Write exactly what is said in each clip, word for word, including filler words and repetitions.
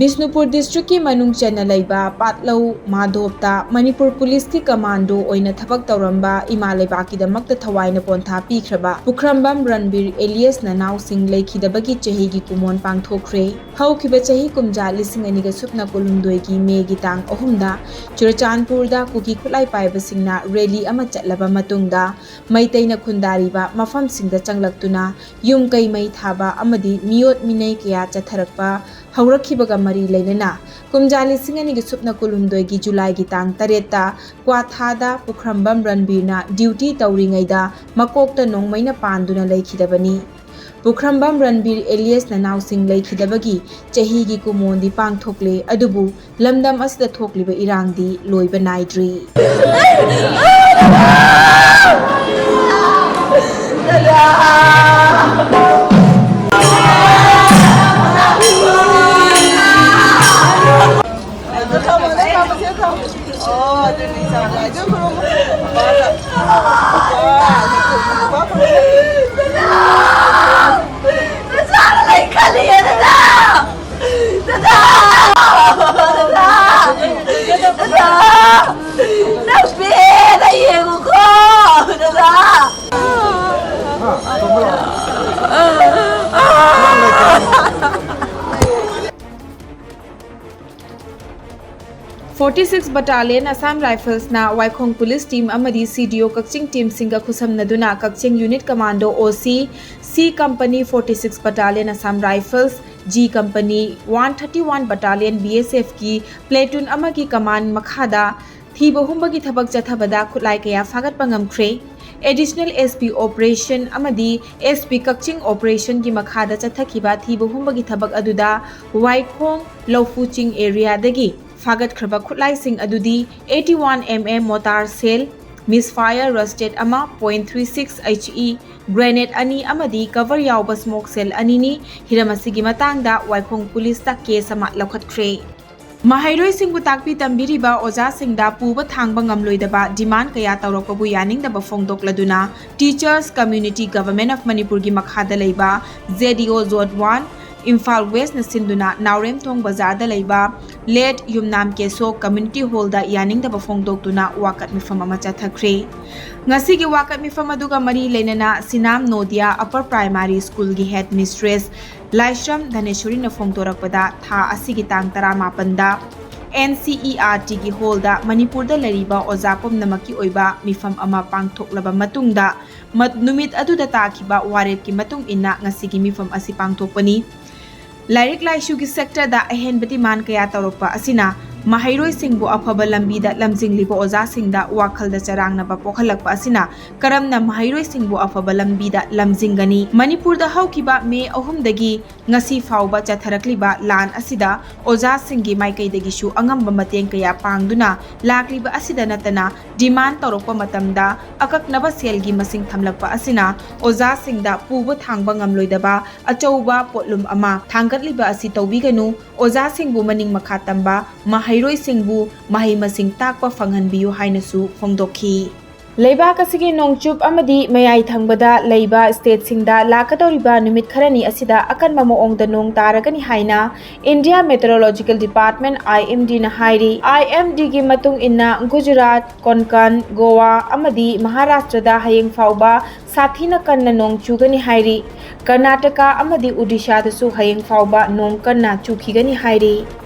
ꯕꯤꯁꯅꯨꯄꯨꯔ ꯗꯤꯁꯇ꯭ꯔꯤꯛꯀꯤ ꯃꯅꯨꯡ ꯆꯟꯅ ꯂꯩꯕ ꯄꯥꯠꯂꯧ ꯃꯥꯙꯣꯞꯇ ꯃꯅꯤꯄꯨꯔ ꯄꯨꯂꯤꯁꯀꯤ ꯀꯃꯥꯟꯗꯣ ꯑꯣꯏꯅ ꯊꯕꯛ ꯇꯧꯔꯝꯕ ꯏꯃꯥ ꯂꯩꯕꯥꯛꯀꯤꯗꯃꯛꯇ ꯊꯋꯥꯏꯅ ꯄꯣꯟꯊꯥ ꯄꯤꯈ꯭ꯔꯕ ꯄꯨꯈ꯭ꯔꯝꯕꯝ ꯔꯟꯕꯤꯔ ꯑꯦꯂꯤꯌꯁ ꯅꯅꯥꯎꯁꯤꯡ ꯂꯩꯈꯤꯗꯕꯒꯤ ꯆꯍꯤꯒꯤ ꯀꯨꯃꯣꯟ ꯄꯥꯡꯊꯣꯛꯈ꯭ꯔꯦ꯫ ꯍꯧꯈꯤꯕ ꯆꯍꯤ ꯀꯨꯝꯖꯥ ꯂꯤꯁꯤꯡ ꯑꯅꯤꯒ ꯁꯨꯞꯅ ꯀꯨꯟꯍꯨꯝꯗꯣꯏꯒꯤ ꯃꯦꯒꯤ ꯇꯥꯡ ꯑꯍꯨꯝꯗ ꯆꯨꯔꯆꯥꯟꯄꯨꯔꯗ ꯀꯨꯀꯤ ꯈꯨꯠꯂꯥꯏ ꯄꯥꯏꯕꯁꯤꯡꯅ ꯔꯦꯂꯤ ꯑꯃ ꯆꯠꯂꯕ ꯃꯇꯨꯡꯗ ꯃꯩꯇꯩꯅ ꯈꯨꯟꯗꯥꯔꯤꯕ ꯃꯐꯝꯁꯤꯡꯗ ꯆꯪꯂꯛꯇꯨꯅ ꯌꯨꯝ ꯀꯩ ꯃꯩ ꯊꯥꯕ ꯑꯃꯗꯤ ꯃꯤꯑꯣꯠ ꯃꯤꯅꯩ ꯀꯌꯥ ꯆꯠꯊꯔꯛꯄ ꯍꯧꯔꯛꯈꯤꯕꯒ ꯃꯔꯤ ꯂꯩꯅꯅ ꯀꯨꯝꯖꯥ ꯂꯤꯁꯤꯡ ꯑꯅꯤꯒ ꯁꯨꯞꯅ ꯀꯨꯟꯍꯨꯝꯗꯣꯏꯒꯤ ꯖꯨꯂꯥꯏꯒꯤ ꯇꯥꯡ ꯇꯔꯦꯠꯇ ꯀ꯭ꯋꯥꯊꯥꯗ ꯄꯨꯈ꯭ꯔꯝꯕꯝ ꯔꯟꯕꯤꯔꯅ ꯗ꯭ꯌꯨꯇꯤ ꯇꯧꯔꯤꯉꯩꯗ ꯃꯀꯣꯛꯇ ꯅꯣꯡꯃꯩꯅ ꯄꯥꯟꯗꯨꯅ ꯂꯩꯈꯤꯗꯕꯅꯤ꯫ ꯄꯨꯈ꯭ꯔꯝꯕꯝ ꯔꯟꯕꯤꯔ ꯑꯦꯂꯤꯌꯁ ꯅꯅꯥꯎꯁꯤꯡ ꯂꯩꯈꯤꯗꯕꯒꯤ ꯆꯍꯤꯒꯤ ꯀꯨꯃꯣꯟꯗꯤ ꯄꯥꯡꯊꯣꯛꯂꯦ, ꯑꯗꯨꯕꯨ ꯂꯝꯗꯝ ꯑꯁꯤꯗ ꯊꯣꯛꯂꯤꯕ ꯏꯔꯥꯡꯗꯤ ꯂꯣꯏꯕ ꯅꯥꯏꯗ꯭ꯔꯤ꯫ Forty six Battalion Assam Riflesꯅ ꯋꯥꯏꯈꯣꯡ Police Team ꯑꯃꯗꯤ C D O ꯀꯛꯆꯤꯡ teamꯁꯤꯡꯒ ꯈꯨꯠꯁꯝꯅꯗꯨꯅ ꯀꯛꯆꯤꯡ Unit Commando O C, C Company forty six Battalion Assam Rifles, G Company one thirty one Battalion B S Fꯀꯤ platoon ꯑꯃꯒꯤ command ꯃꯈꯥꯗ ꯊꯤꯕ ꯍꯨꯝꯕꯒꯤ ꯊꯕꯛ ꯆꯠꯊꯕꯗ ꯈꯨꯠꯂꯥꯏ ꯀꯌꯥ ꯐꯥꯒꯠꯄ ꯉꯝꯈ꯭ꯔꯦ꯫ Additional S P Operation ꯑꯃꯗꯤ S P ꯀꯛꯆꯤꯡ Operationꯒꯤ ꯃꯈꯥꯗ ꯆꯠꯊꯈꯤꯕ ꯊꯤꯕ ꯍꯨꯝꯕꯒꯤ ꯊꯕꯛ ꯑꯗꯨꯗ ꯋꯥꯏꯈꯣꯡ ꯂꯧꯐꯨ ꯆꯤꯡ areaꯗꯒꯤ ꯐꯥꯒꯠꯈ꯭ꯔꯕ ꯈꯨꯠꯂꯥꯏꯁꯤꯡ ꯑꯗꯨꯗꯤ eighty one M M mortar shell, misfire rusted ꯑꯃ, point three six H E grenade ꯑꯅꯤ ꯑꯃꯗꯤ cover ꯌꯥꯎꯕ smoke shell ꯑꯅꯤꯅꯤ꯫ ꯍꯤꯔꯝ ꯑꯁꯤꯒꯤ ꯃꯇꯥꯡꯗ ꯋꯥꯏꯈꯣꯡ Policeꯇ case ꯑꯃ ꯂꯧꯈꯠꯈ꯭ꯔꯦ꯫ ꯃꯍꯩꯔꯣꯏꯁꯤꯡꯕꯨ ꯇꯥꯛꯄꯤ ꯇꯝꯕꯤꯔꯤꯕ ꯑꯣꯖꯥꯁꯤꯡꯗ ꯄꯨꯕ ꯊꯥꯡꯕ ꯉꯝꯂꯣꯏꯗꯕ demand ꯀꯌꯥ ꯇꯧꯔꯛꯄꯕꯨ ꯌꯥꯅꯤꯡꯗꯕ ꯐꯣꯡꯗꯣꯛꯂꯗꯨꯅ Teachers Community Government of Manipurꯒꯤ ꯃꯈꯥꯗ ꯂꯩꯕ Z D O Zone one, Imphal ꯋꯦꯁꯅ ꯁꯤꯟꯗꯨꯅ ꯅꯥꯎꯔꯦꯝꯊꯣꯡ ꯕꯖꯥꯔꯗ ꯂꯩꯕ ꯂꯦꯠ ꯌꯨꯝꯅꯥꯝ ꯀꯦꯁꯣ ꯀꯝꯃ꯭ꯌꯨꯅꯤꯇꯤ ꯍꯣꯜꯗ ꯌꯥꯅꯤꯡꯗꯕ ꯐꯣꯡꯗꯣꯛꯇꯨꯅ ꯋꯥꯀꯠ ꯃꯤꯐꯝ ꯑꯃ ꯆꯠꯊꯈ꯭ꯔꯦ꯫ ꯉꯁꯤꯒꯤ ꯋꯥꯀꯠ ꯃꯤꯐꯝ ꯑꯗꯨꯒ ꯃꯔꯤ ꯂꯩꯅꯅ ꯁꯤꯅꯥꯝ ꯅꯣꯗꯤꯌꯥ ꯑꯄꯔ ꯄ꯭ꯔꯥꯏꯃꯥꯔꯤ ꯁ꯭ꯀꯨꯜꯒꯤ ꯍꯦꯗ ꯃꯤꯁꯇ꯭ꯔꯦꯁ ꯂꯥꯏꯁ꯭ꯔꯝ ꯙꯅꯦꯁꯣꯔꯤꯅ ꯐꯣꯡꯗꯣꯔꯛꯄꯗ, ꯊꯥ ꯑꯁꯤꯒꯤ ꯇꯥꯡ ꯇꯔꯥꯃꯥꯄꯟꯗ ꯑꯦꯟ ꯁꯤ ꯏ ꯑꯥꯔ ꯇꯤꯒꯤ ꯍꯣꯜꯗ ꯃꯅꯤꯄꯨꯔꯗ ꯂꯩꯔꯤꯕ ꯑꯣꯖꯥ ꯄꯨꯝꯅꯃꯛꯀꯤ ꯑꯣꯏꯕ ꯃꯤꯐꯝ ꯑꯃ ꯄꯥꯡꯊꯣꯛꯂꯕ ꯃꯇꯨꯡꯗ, ꯃꯠ-, ꯅꯨꯃꯤꯠ ꯑꯗꯨꯗ ꯇꯥꯈꯤꯕ ꯋꯥꯔꯦꯞꯀꯤ ꯃꯇꯨꯡ ꯏꯟꯅ ꯉꯁꯤꯒꯤ ꯃꯤꯐꯝ ꯑꯁꯤ ꯄꯥꯡꯊꯣꯛꯄꯅꯤ꯫ ꯂꯥꯏꯔꯤꯛ ꯂꯥꯏꯁꯨꯒꯤ ꯁꯦꯛꯇꯔꯗ ꯑꯍꯦꯟꯕ ꯗꯤꯃꯥꯟ ꯀꯌꯥ ꯇꯧꯔꯛꯄ ꯑꯁꯤꯅ ꯃꯍꯩꯔꯣꯏꯁꯤꯡꯕꯨ ꯑꯐꯕ ꯂꯝꯕꯤꯗ ꯂꯝꯖꯤꯡꯂꯤꯕ ꯑꯣꯖꯥꯁꯤꯡꯗ ꯋꯥꯈꯜꯗ ꯆꯔꯥꯡꯅꯕ ꯄꯣꯛꯍꯜꯂꯛꯄ ꯑꯁꯤꯅ ꯀꯔꯝꯅ ꯃꯍꯩꯔꯣꯏꯁꯤꯡꯕꯨ ꯑꯐꯕ ꯂꯝꯕꯤꯗ ꯂꯝꯖꯤꯡꯒꯅꯤ? ꯃꯅꯤꯄꯨꯔꯗ ꯍꯧꯈꯤꯕ ꯃꯦ ꯑꯍꯨꯝꯗꯒꯤ ꯉꯁꯤ ꯐꯥꯎꯕ ꯆꯠꯊꯔꯛꯂꯤꯕ ꯂꯥꯟ ꯑꯁꯤꯗ ꯑꯣꯖꯥꯁꯤꯡꯒꯤ ꯃꯥꯏꯀꯩꯗꯒꯤꯁꯨ ꯑꯉꯝꯕ ꯃꯇꯦꯡ ꯀꯌꯥ ꯄꯥꯡꯗꯨꯅ ꯂꯥꯛꯂꯤꯕ ꯑꯁꯤꯗ ꯅꯠꯇꯅ, ꯗꯤꯃꯥꯟ ꯇꯧꯔꯛꯄ ꯃꯇꯝꯗ ꯑꯀꯛꯅꯕ ꯁꯦꯜꯒꯤ ꯃꯁꯤꯡ ꯊꯝꯂꯛꯄ ꯑꯁꯤꯅ ꯑꯣꯖꯥꯁꯤꯡꯗ ꯄꯨꯕ ꯊꯥꯡꯕ ꯉꯝꯂꯣꯏꯗꯕ ꯑꯆꯧꯕ ꯄꯣꯠꯂꯨꯝ ꯑꯃ ꯊꯥꯡꯒꯠꯂꯤꯕ ꯑꯁꯤ ꯇꯧꯕꯤꯒꯅꯨ, ꯑꯣꯖꯥꯁꯤꯡꯕꯨ ꯃꯅꯤꯡ ꯃꯈꯥ ꯇꯝꯕ ꯃꯍꯩꯔꯣꯏꯁꯤꯡꯕꯨ ꯃꯍꯩ ꯃꯁꯤꯡ ꯇꯥꯛꯄ ꯐꯪꯍꯟꯕꯤꯌꯨ ꯍꯥꯏꯅꯁꯨ ꯐꯣꯡꯗꯣꯛꯈꯤ꯫ ꯂꯩꯕꯥꯛ ꯑꯁꯤꯒꯤ ꯅꯣꯡꯆꯨꯞ ꯑꯃꯗꯤ ꯃꯌꯥꯏ ꯊꯪꯕꯗ ꯂꯩꯕ ꯁ꯭ꯇꯦꯠꯁꯤꯡꯗ ꯂꯥꯛꯀꯗꯧꯔꯤꯕ ꯅꯨꯃꯤꯠ ꯈꯔꯅꯤ ꯑꯁꯤꯗ ꯑꯀꯟꯕ ꯃꯑꯣꯡꯗ ꯅꯣꯡ ꯇꯥꯔꯒꯅꯤ ꯍꯥꯏꯅ India Meteorological Department, I M D ꯅ ꯍꯥꯏꯔꯤ꯫ I M D ꯒꯤ ꯃꯇꯨꯡ ꯏꯟꯅ ꯒꯨꯖꯔꯥꯠ, ꯀꯣꯟꯀꯟ, ꯒꯣꯋꯥ ꯑꯃꯗꯤ ꯃꯍꯥꯔꯥꯁꯇ꯭ꯔꯗ ꯍꯌꯦꯡ ꯐꯥꯎꯕ ꯁꯥꯊꯤꯅ ꯀꯟꯅ ꯅꯣꯡ ꯆꯨꯒꯅꯤ ꯍꯥꯏꯔꯤ꯫ ꯀꯔꯅꯥꯇꯀꯥ ꯑꯃꯗꯤ ꯎꯗꯤꯁꯥꯗꯁꯨ ꯍꯌꯦꯡ ꯐꯥꯎꯕ ꯅꯣꯡ ꯀꯟꯅ ꯆꯨꯈꯤꯒꯅꯤ ꯍꯥꯏꯔꯤ꯫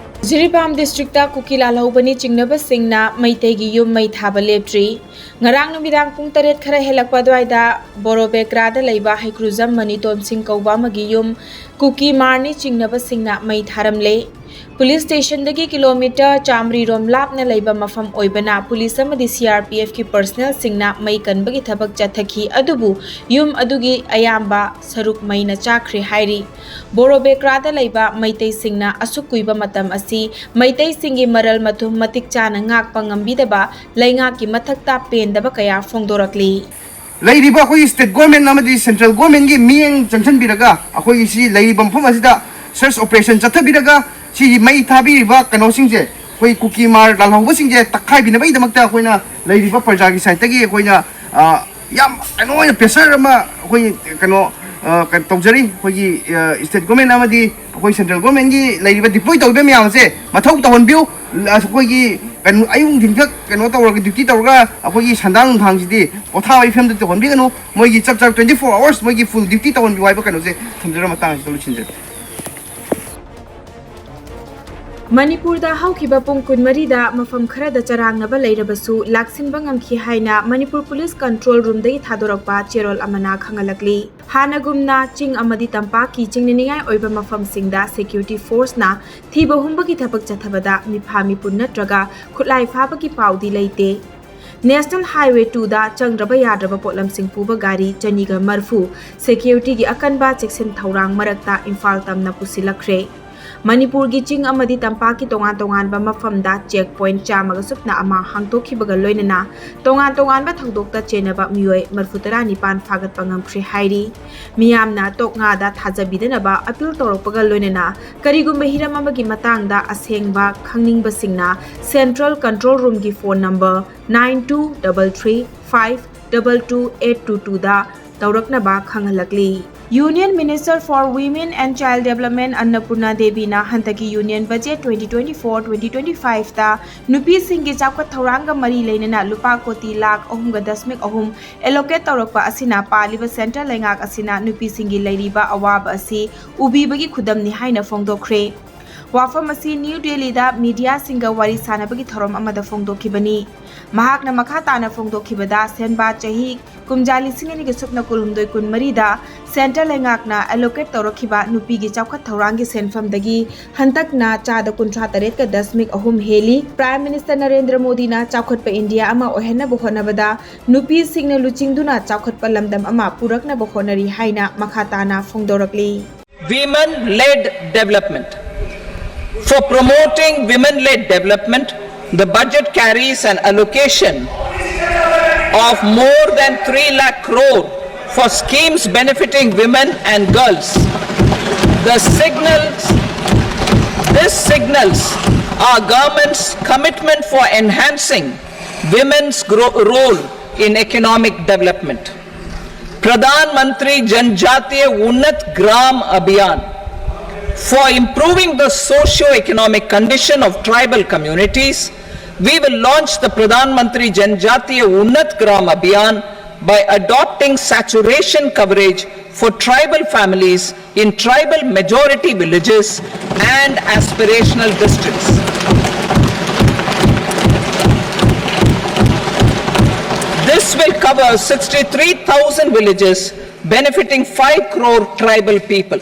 ꯖꯤꯔꯤꯕꯥꯝ ꯗꯤꯁꯇ꯭ꯔꯤꯛꯇ ꯀꯨꯀꯤ ꯂꯥꯜꯍꯧꯕꯅꯤ ꯆꯤꯡꯅꯕꯁꯤꯡꯅ ꯃꯩꯇꯩꯒꯤ ꯌꯨꯝ ꯃꯩ ꯊꯥꯕ ꯂꯦꯞꯇ꯭ꯔꯤ꯫ ꯉꯔꯥꯡ ꯅꯨꯃꯤꯗꯥꯡ ꯄꯨꯡ ꯇꯔꯦꯠ ꯈꯔ ꯍꯦꯜꯂꯛꯄ ꯑꯗꯨꯋꯥꯏꯗ ꯕꯣꯔꯣꯕꯦꯀ꯭ꯔꯥꯗ ꯂꯩꯕ ꯍꯩꯀ꯭ꯔꯨꯖꯝ ꯃꯅꯤꯇꯣꯟ ꯁꯤꯡ ꯀꯧꯕ ꯑꯃꯒꯤ ꯌꯨꯝ ꯀꯨꯀꯤ ꯃꯥꯔꯅꯤ ꯆꯤꯡꯅꯕꯁꯤꯡꯅ ꯃꯩ ꯊꯥꯔꯝꯂꯦ꯫ ꯄꯨꯂꯤꯁ ꯁ꯭ꯇꯦꯁꯟꯗꯒꯤ ꯀꯤꯂꯣꯃꯤꯇꯔ ꯆꯥꯃꯔꯤꯔꯣꯝ ꯂꯥꯞꯅ ꯂꯩꯕ ꯃꯐꯝ ꯑꯣꯏꯕꯅ ꯄꯨꯂꯤꯁ ꯑꯃꯗꯤ ꯁꯤ ꯑꯥꯔ ꯄꯤ ꯑꯦꯐꯀꯤ ꯄꯔꯁꯅꯦꯜꯁꯤꯡꯅ ꯃꯩ ꯀꯟꯕꯒꯤ ꯊꯕꯛ ꯆꯠꯊꯈꯤ, ꯑꯗꯨꯕꯨ ꯌꯨꯝ ꯑꯗꯨꯒꯤ ꯑꯌꯥꯝꯕ ꯁꯔꯨꯛ ꯃꯩꯅ ꯆꯥꯛꯈ꯭ꯔꯦ ꯍꯥꯏꯔꯤ꯫ ꯕꯣꯔꯣꯕꯦꯀ꯭ꯔꯥꯗ ꯂꯩꯕ ꯃꯩꯇꯩꯁꯤꯡꯅ ꯑꯁꯨꯛ ꯀꯨꯏꯕ ꯃꯇꯝ ꯑꯁꯤ ꯃꯩꯇꯩꯁꯤꯡꯒꯤ ꯃꯔꯜ ꯃꯊꯨꯝ ꯃꯇꯤꯛ ꯆꯥꯅ ꯉꯥꯛꯄ ꯉꯝꯕꯤꯗꯕ ꯂꯩꯉꯥꯛꯀꯤ ꯃꯊꯛꯇ ꯄꯦꯟꯗꯕ ꯀꯌꯥ ꯐꯣꯡꯗꯣꯔꯛꯂꯤ꯫ ꯂꯩꯔꯤꯕ ꯑꯩꯈꯣꯏꯒꯤ ꯁ꯭ꯇꯦꯠ ꯒꯣꯔꯃꯦꯟ ꯑꯃꯗꯤ ꯁꯦꯟꯇ꯭ꯔꯦꯜ ꯒꯣꯔꯃꯦꯟꯒꯤ ꯃꯤꯠꯌꯦꯡ ꯆꯪꯁꯤꯟꯕꯤꯔꯒ, ꯑꯩꯈꯣꯏꯒꯤ ꯁꯤ ꯂꯩꯔꯤꯕ ꯃꯐꯝ ꯑꯁꯤꯗ ꯁꯔꯆ ꯑꯣꯄꯔꯦꯁꯟ ꯆꯠꯊꯕꯤꯔꯒ, ꯁꯤꯒꯤ ꯃꯩ ꯊꯥꯕꯤꯔꯤꯕ ꯀꯩꯅꯣꯁꯤꯡꯁꯦ, ꯑꯩꯈꯣꯏ ꯀꯨꯀꯤ ꯃꯥꯔ ꯂꯥꯜꯍꯧꯕꯁꯤꯡꯁꯦ ꯇꯛꯈꯥꯏꯕꯤꯅꯕꯒꯤꯗꯃꯛꯇ ꯑꯩꯈꯣꯏꯅ ꯂꯩꯔꯤꯕ ꯄ꯭ꯔꯖꯥꯒꯤ ꯁꯥꯏꯠꯇꯒꯤ ꯑꯩꯈꯣꯏꯅ, ꯑ, ꯌꯥꯝ ꯀꯩꯅꯣ ꯑꯣꯏꯅ ꯄ꯭ꯔꯦꯁꯔ ꯑꯃ ꯑꯩꯈꯣꯏ ꯀꯩꯅꯣ ꯑ, ꯀꯩꯅꯣ ꯇꯧꯖꯔꯤ꯫ ꯑꯩꯈꯣꯏꯒꯤ, ꯑ, state government ꯑꯃꯗꯤ ꯑꯩꯈꯣꯏ central governmentꯀꯤ ꯂꯩꯔꯤꯕ deploy ꯇꯧꯔꯤꯕ ꯃꯌꯥꯝꯁꯦ ꯃꯊꯧ ꯇꯧꯍꯟꯕꯤꯌꯨ꯫ ꯑ, ꯑꯩꯈꯣꯏꯒꯤ ꯀꯩꯅꯣ, ꯑꯌꯨꯛ ꯅꯨꯡꯊꯤꯟꯈꯛ ꯀꯩꯅꯣ ꯇꯧꯔꯒ, duty ꯇꯧꯔꯒ, ꯑꯩꯈꯣꯏꯒꯤ ꯁꯟꯗꯥꯡ ꯅꯨꯡꯗꯥꯡꯁꯤꯗꯤ ꯄꯣꯊꯥꯕꯒꯤ ꯐꯤꯕꯝꯗ ꯇꯧꯍꯟꯕꯤꯒꯅꯨ꯫ ꯃꯣꯏꯒꯤ ꯆꯞ ꯆꯥꯕ twenty four hours ꯃꯣꯏꯒꯤ full duty ꯇꯧꯍꯟꯕꯤꯌꯨ ꯍꯥꯏꯕ ꯀꯩꯅꯣꯁꯦ ꯊꯝꯖꯔꯒ ꯃꯇꯥꯡ ꯑꯁꯤꯗ ꯂꯣꯏꯁꯤꯟꯖꯔꯦ꯫ ꯃꯅꯤꯄꯨꯔꯗ ꯍꯧꯈꯤꯕ ꯄꯨꯡ ꯀꯨꯟꯃꯔꯤꯗ ꯃꯐꯝ ꯈꯔꯗ ꯆꯔꯥꯡꯅꯕ ꯂꯩꯔꯕꯁꯨ, ꯂꯥꯛꯁꯤꯟꯕ ꯉꯝꯈꯤ ꯍꯥꯏꯅ ꯃꯅꯤꯄꯨꯔ ꯄꯨꯂꯤꯁ control roomꯗꯒꯤ ꯊꯥꯗꯣꯔꯛꯄ ꯆꯦꯔꯣꯜ ꯑꯃꯅ ꯈꯪꯍꯜꯂꯛꯂꯤ꯫ ꯍꯥꯟꯅꯒꯨꯝꯅ ꯆꯤꯡ ꯑꯃꯗꯤ ꯇꯝꯄꯥꯛꯀꯤ ꯆꯤꯡꯅꯅꯤꯡꯉꯥꯏ ꯑꯣꯏꯕ ꯃꯐꯝꯁꯤꯡꯗ security forceꯅ ꯊꯤꯕ ꯍꯨꯝꯕꯒꯤ ꯊꯕꯛ ꯆꯠꯊꯕꯗ ꯃꯤꯐꯥ ꯃꯤꯄꯨꯟ ꯅꯠꯇ꯭ꯔꯒ ꯈꯨꯠꯂꯥꯏ ꯐꯥꯕꯒꯤ ꯄꯥꯎꯗꯤ ꯂꯩꯇꯦ꯫ National Highway twoꯗ ꯆꯪꯗ꯭ꯔꯕ ꯌꯥꯗ꯭ꯔꯕ ꯄꯣꯠꯂꯝꯁꯤꯡ ꯄꯨꯕ ꯒꯥꯔꯤ ꯆꯅꯤꯒ ꯃꯔꯤꯐꯨ securityꯒꯤ ꯑꯀꯟꯕ ꯆꯦꯛꯁꯤꯟ ꯊꯧꯔꯥꯡ ꯃꯔꯛꯇ ꯏꯝꯐꯥꯜ ꯇꯝꯅ ꯄꯨꯁꯤꯜꯂꯛꯈ꯭ꯔꯦ꯫ ꯃꯅꯤꯄꯨꯔꯒꯤ ꯆꯤꯡ ꯑꯃꯗꯤ ꯇꯝꯄꯥꯛꯀꯤ ꯇꯣꯉꯥꯟ ꯇꯣꯉꯥꯟꯕ ꯃꯐꯝꯗ check point ꯆꯥꯝꯃꯒ ꯁꯨꯞꯅ ꯑꯃ ꯍꯥꯡꯗꯣꯛꯈꯤꯕꯒ ꯂꯣꯏꯅꯅ ꯇꯣꯉꯥꯟ ꯇꯣꯉꯥꯟꯕ ꯊꯧꯗꯣꯛꯇ ꯆꯦꯟꯅꯕ ꯃꯤꯑꯣꯏ ꯃꯔꯤꯐꯨ ꯇꯔꯥꯅꯤꯄꯥꯟ ꯐꯥꯒꯠꯄ ꯉꯝꯈ꯭ꯔꯦ ꯍꯥꯏꯔꯤ꯫ ꯃꯤꯌꯥꯝꯅ ꯇꯣꯛ ꯉꯥꯗ ꯊꯥꯖꯕꯤꯗꯅꯕ appeal ꯇꯧꯔꯛꯄꯒ ꯂꯣꯏꯅꯅ ꯀꯔꯤꯒꯨꯝꯕ ꯍꯤꯔꯝ ꯑꯃꯒꯤ ꯃꯇꯥꯡꯗ ꯑꯁꯦꯡꯕ ꯈꯪꯅꯤꯡꯕꯁꯤꯡꯅ central control roomꯒꯤ phone number nine two double three five double two eight two twoꯗ ꯇꯧꯔꯛꯅꯕ ꯈꯪꯍꯜꯂꯛꯂꯤ꯫ Union Minister for Women and Child Development ꯑꯟꯅꯄꯨꯔꯅꯥ ꯗꯦꯕꯤꯅ ꯍꯟꯗꯛꯀꯤ Union Budget twenty twenty four twenty twenty fiveꯇ ꯅꯨꯄꯤꯁꯤꯡꯒꯤ ꯆꯥꯎꯈꯠ ꯊꯧꯔꯥꯡꯒ ꯃꯔꯤ ꯂꯩꯅꯅ ꯂꯨꯄꯥ ꯀꯣꯇꯤ ꯂꯥꯈ ꯑꯍꯨꯝꯒ ꯗꯁꯃꯤꯛ ꯑꯍꯨꯝ allocate ꯇꯧꯔꯛꯄ ꯑꯁꯤꯅ ꯄꯥꯜꯂꯤꯕ central ꯂꯩꯉꯥꯛ ꯑꯁꯤꯅ ꯅꯨꯄꯤꯁꯤꯡꯒꯤ ꯂꯩꯔꯤꯕ ꯑꯋꯥꯕ ꯑꯁꯤ ꯎꯕꯤꯕꯒꯤ ꯈꯨꯗꯝꯅꯤ ꯍꯥꯏꯅ ꯐꯣꯡꯗꯣꯛꯈ꯭ꯔꯦ꯫ ꯋꯥꯐꯝ ꯑꯁꯤ ꯅ꯭ꯌꯨ ꯗꯦꯜꯂꯤꯗ mediaꯁꯤꯡꯒ ꯋꯥꯔꯤ ꯁꯥꯅꯕꯒꯤ ꯊꯧꯔꯝ ꯑꯃꯗ ꯐꯣꯡꯗꯣꯛꯈꯤꯕꯅꯤ꯫ ꯃꯍꯥꯛꯅ ꯃꯈꯥ ꯇꯥꯅ ꯐꯣꯡꯗꯣꯛꯈꯤꯕꯗ, ꯁꯦꯟꯕꯥ ꯆꯍꯤ ꯀꯨꯝꯖꯥ ꯂꯤꯁꯤꯡ ꯑꯅꯤꯒ ꯁꯨꯞꯅ ꯀꯨꯟꯍꯨꯝꯗꯣꯏ ꯀꯨꯟꯃꯔꯤꯗ central ꯂꯩꯉꯥꯛꯅ allocate ꯇꯧꯔꯛꯈꯤꯕ ꯅꯨꯄꯤꯒꯤ ꯆꯥꯎꯈꯠ ꯊꯧꯔꯥꯡꯒꯤ ꯁꯦꯟꯐꯝꯗꯒꯤ ꯍꯟꯗꯛꯅ ꯆꯥꯗ ꯀꯨꯟꯊ꯭ꯔꯥ ꯇꯔꯦꯠꯀ ꯗꯁꯃꯤꯛ ꯑꯍꯨꯝ ꯍꯦꯜꯂꯤ꯫ Prime Minister ꯅꯔꯦꯟꯗ꯭ꯔ ꯃꯣꯗꯤꯅ ꯆꯥꯎꯈꯠꯄ ꯏꯟꯗꯤꯌꯥ ꯑꯃ ꯑꯣꯏꯍꯟꯅꯕ ꯍꯣꯠꯅꯕꯗ ꯅꯨꯄꯤꯁꯤꯡꯅ ꯂꯨꯆꯤꯡꯗꯨꯅ ꯆꯥꯎꯈꯠꯄ ꯂꯝꯗꯝ ꯑꯃ ꯄꯨꯔꯛꯅꯕ ꯍꯣꯠꯅꯔꯤ ꯍꯥꯏꯅ ꯃꯈꯥ ꯇꯥꯅ ꯐꯣꯡꯗꯣꯔꯛꯂꯤ꯫ Women-led development. For promoting women-led development, the budget carries an allocation of more than three lakh crore for schemes benefiting women and girls. The signals, this signals our government's commitment for enhancing women's gro- role in economic development. Pradhan Mantri Janjatiya Unnat Gram Abhiyan. For improving the socio-economic condition of tribal communities, we will launch the Pradhan Mantri Janjatiya Unnat Gram Abhiyan by adopting saturation coverage for tribal families in tribal majority villages and aspirational districts. This will cover sixty-three thousand villages, benefiting five crore tribal people.